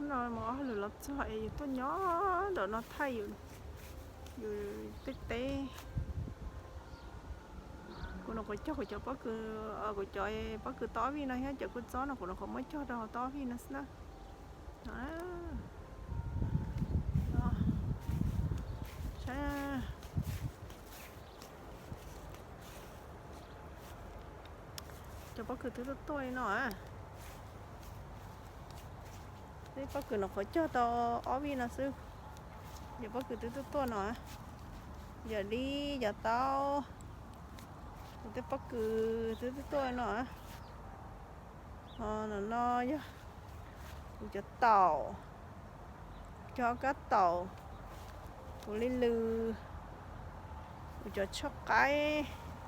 No mus ob hauj lwm los txog es yus tuaj nyob ntawm no thaij yus, yus tej teb. Kuv nyuam qhuav cog kuv cov pob kws, kuv cov pob kws tau ob vij no thiab cov kua txob no kuv nyuam qhuav muab cog rau hauv tau ob vij no xwb na. Saib, cov pob kws twb tuaj tuaj li no. Tej pob kws nyuam qhuav cog tau ob vij no xwb, yog pob kws twb tuaj tuaj no. Yog dib, yog taub, tej pob kws twb tuaj tuaj no. Ho no yog kuv cov taum, cov kab taum, kuv li lws, kuv cov tshuaj qaib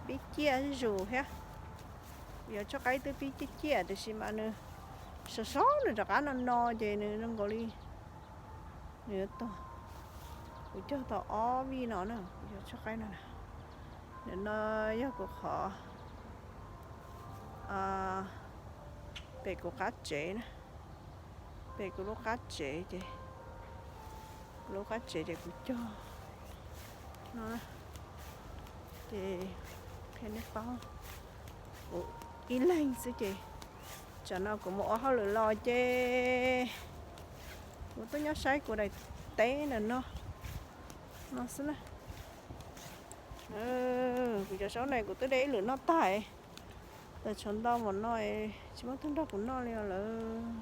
pib ciaj zuj zus thiab. Kuv cov tshuaj qaib twb pib ciaj ciaj tiam sis mas nws sov sov nws rov qab no no ces nws zoo nkaus li nws yuav tuag. Kuv cog tau ob vij no na, kuv cov tshuaj qaib no na. Nim no yog kuv qhov pem kuv qab tsev na, pem kuv lub qab tsev ces, kuv lub qab tsev ces kuv cog no ces qhia nej paub, kuv ib leeg xwb ces tsam no kuv mus ua hauj lwm los ces kuv tuaj nyob saib kuv daim teb ntawm no, no xwb na. Kuv cov zaub ne kuv twb de ib lwm noj tag, tawm tshuav ntau npaum no tsis muaj tug nrog kuv noj li os lawm.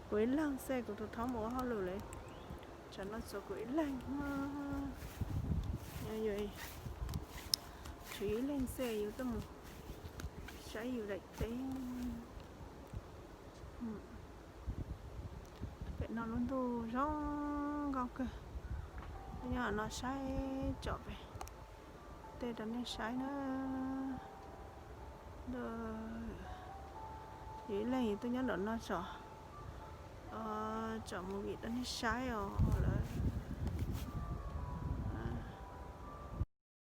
Kuv ib leeg xwb kuv tus thaub mus ua hauj lwm lawm, tsam no txuas kuv ib leeg no. Yus tshuav ib leeg xwb yus tuaj mus saib yus daim teb. Pem no lub ntuj zoo nkauj kawg. Nyob no saib tsom pem tej rau nej saib na. Yus ib leeg yus tuaj nyob nram no tsom, tsom movie rau nej saib os lawm.